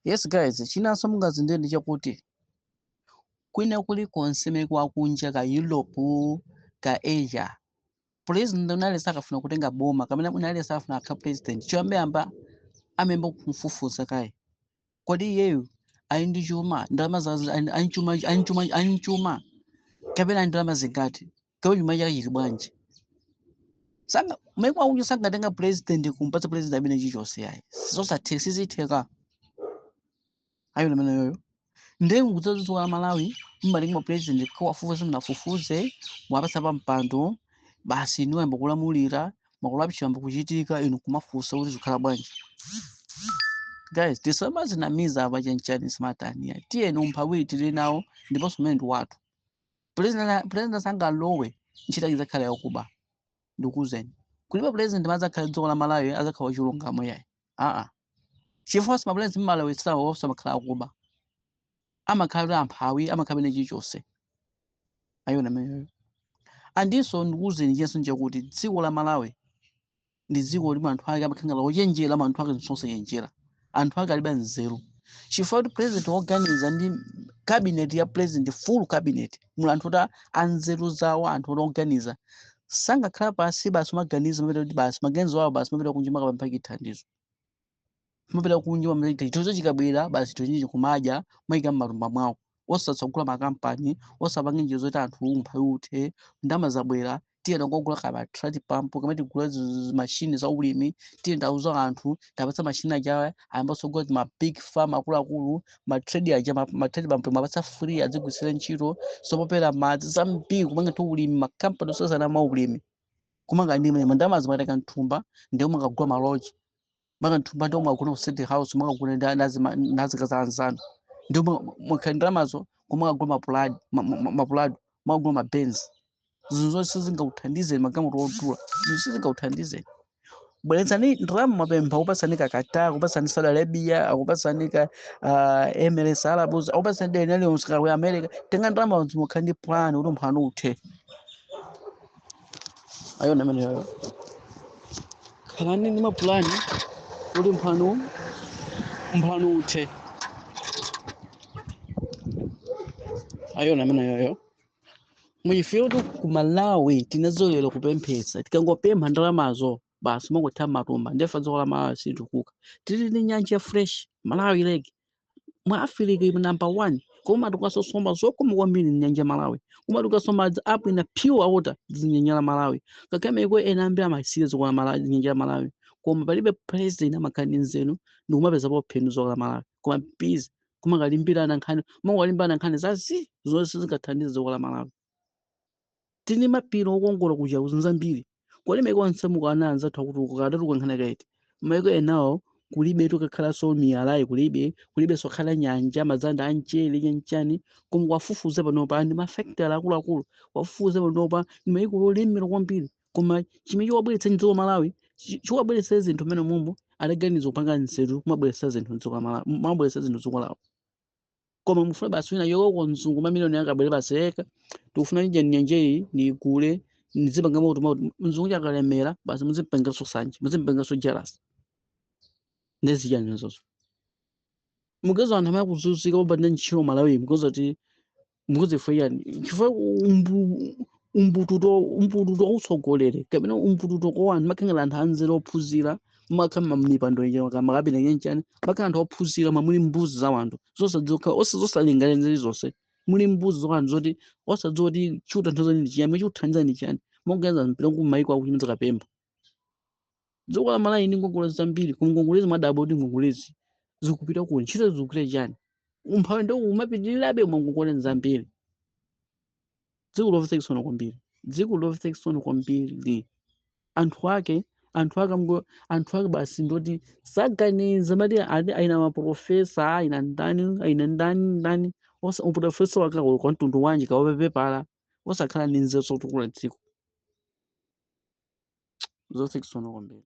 Yes guys, chinanso mungazindikire ndi chakuti kwina kulikonse maiko akunja, ka Europe, ka Asia, president unali akafuna kutenga boma kamene unali akafuna akhala president, choyambayamba amayamba kumfufuza kaye: kodi iyeyu ali ndi chuma, ndalama zazo, ali chuma, ali chuma, ali chuma kapena ndalama zingati, kapena chuma chake chili bwanji? Sanga maiko akunja sangatenga president kumpatsa president amene chichonse yayi, zosatheka, sizitheka ayo ameneyoyo. Ndiye mukudzazuka la Malawi, mmatenga ma president, kawafufuze, mnafufuze, mwapatsa pa mpando, basi inu ayamba kulamulira, ma corruption ayamba kuchitika, inu kumafunsa kuti zikhala bwanji? Guys, tisamazinamiza apa chanchani simataniya. Tiyeni, umphawi tili nawo ndiponso umene ndi wathu. President sangalowe ntchito izakhala yakuba. Ndikuwuzeni, kulibe president azakhala dziko la Malawi azakhala wachilungamo yayi, aa, chifukwa ma president mmalawetsawo osamakhala akuba, amakhala amphawi, amakhala pene chilichonse ayona ameneyo. Andinso ndikuwuzeni chenso nchakuti dziko la Malawi ndi dziko limwe anthu ake amakhala ochenjera, ma anthu ake nsosachenjera, anthu ake alibe nzeru, chifukwa kuti president woganiza ndi cabinet ya president, full cabinet, muli anthu kuti anzeru zawo, anthu oti oganiza, sangakhala pasi basi maganizo mapita kuti basi maganizo awo basi mapita kunja, makapempha chithandizo, mapita kunja, mapita chithandizo chikabwera basi chithandizo kumadya, mayika m'matumba mwawo, osatsogula makampani, osapanga njira zoti anthu umphawi uthe. Ndalama zabwera, tiyenda kugula kama trade pump, kama tigula mashini za ulimi, tiyenda auza anthu, tapatsa mashini aja, ayamba sogula ma big farm akuluakulu, ma trade aja, ma trade pump mapatsa free, adzigwirisira ntchito zopopera madzi zambiri, kumanga tu ulimi, makampani osazana ma ulimi, kumanga ndi mene ndalama zimateka mthumba, ndiye mukagula ma lodge, maka mthumba, ndiye mwagula ku State House, mwakagula nazikaza anzanu, ndiye mwakhala ndalamazo kumakagula mapuladi, mapuladi, mwakagula ma Benz, zinthu zonse zingakuthandizeni, magalimoto odula, zinthu sizingakuthandizeni. Bweretsani ndalama mapempha, akupatsani ka Qatar, akupatsani Saudi Arabia, akupatsani ka Emirates Arabs, akupatsani deni aliyonse ka ku America. Tenga ndalama, mukhale ndi plan kuti umphawi uthe. Ayona ameneyo, khalani ndi mapulani kuti umphawi uthe. Ayona ameneyoyo, muchifukwa kuti ku Malawi tinazolera kupemphetsa, tikangopempha ndalamazo basi mangotha matumba. Ndefa dziko la Malawi silitukuka. Tili ndi nyanja ya fresh, Malawi Lake, mwa Africa ili number one. Koma tikasosomba zokoma kwambiri nyanja Malawi, koma tikasomba madzi abwino, pure water, zinyanja la Malawi. Ngakhale maiko ena ambiri amasira dziko la Malawi, nyanja la Malawi, koma palibe president amakhala ndi nzeru ndikumapezapo phindu dziko la Malawi, koma busy kumakalimbirana nkhani, kumangolimbana nkhani zazi zonse zingathandize dziko la Malawi. Tini mapiri okongola kuja zambiri. Kodi maiko onse mukaona anzathu akuti ukatatuka nkhani kaiti, maiko enawo kulibe tukakhalanso miyalayi, kulibe, kulibe sokhala nyanja, madzanda amchere chanchani, koma kwafufuza panopa ndi mafactory akuluakulu. Kwafufuza panopa ndi maiko olemera kwambiri, koma chimene chiwabweretsa mdziko Malawi, chiwabweretsa zinthu mmene momwe adaganiza kupanga nzeru kumabweretsa zinthu mdziko la Malawi, kumabweretsa zinthu dziko lawo. Koma mufuna basi wina yoko mzungu mamiliyoni akabwere basi, eka tikufuna ija nyanja iyi niyigule, nizipanga moto moto. Mzungu chakalemera basi muzipanganso sanje, muzipanganso jealous, ndeziyani nazozo? Mukazi anthu amene akuzunzika popanda ntchito Malawi, mukazi kuti mukazi yani chifukwa umbututo autsogolere kapena umbututo kwa anthu makhangala anthu anzeru ophunzira makhala mipando ija makabina nyenchani, makhala anthu ophunzira mwa muli mbuzi za wanthu zosadziwa, zosalingalira nzeru zonse, muli mbuzi za wanthu zoti osadziwa kuti chiutanthauzani ndi chiyani, chiuthandiza ndi chiyani, moganiza mpira ku maiko akuchimidza kapemba. Dziko la Malawi ndi ngongole zambiri. Ku ngongolezi mwadabwa kuti ngongolezi zikupita ku ntchito, zikupita chani? Umphawi ndo umapitirirabe mwa ngongole zambiri. Dziko lomvetsa chisoni kwambiri, dziko lomvetsa chisoni kwambiri. Anthu ake basi ndoti saganiza, mati ati aina maprofesa, aina ndani, aina ndani ndani, osa uprofesa wake kwa mtundu wanji kawape pepala, osakhala ndi nzeru zotukula dziko. Zomvetsa chisoni kwambiri.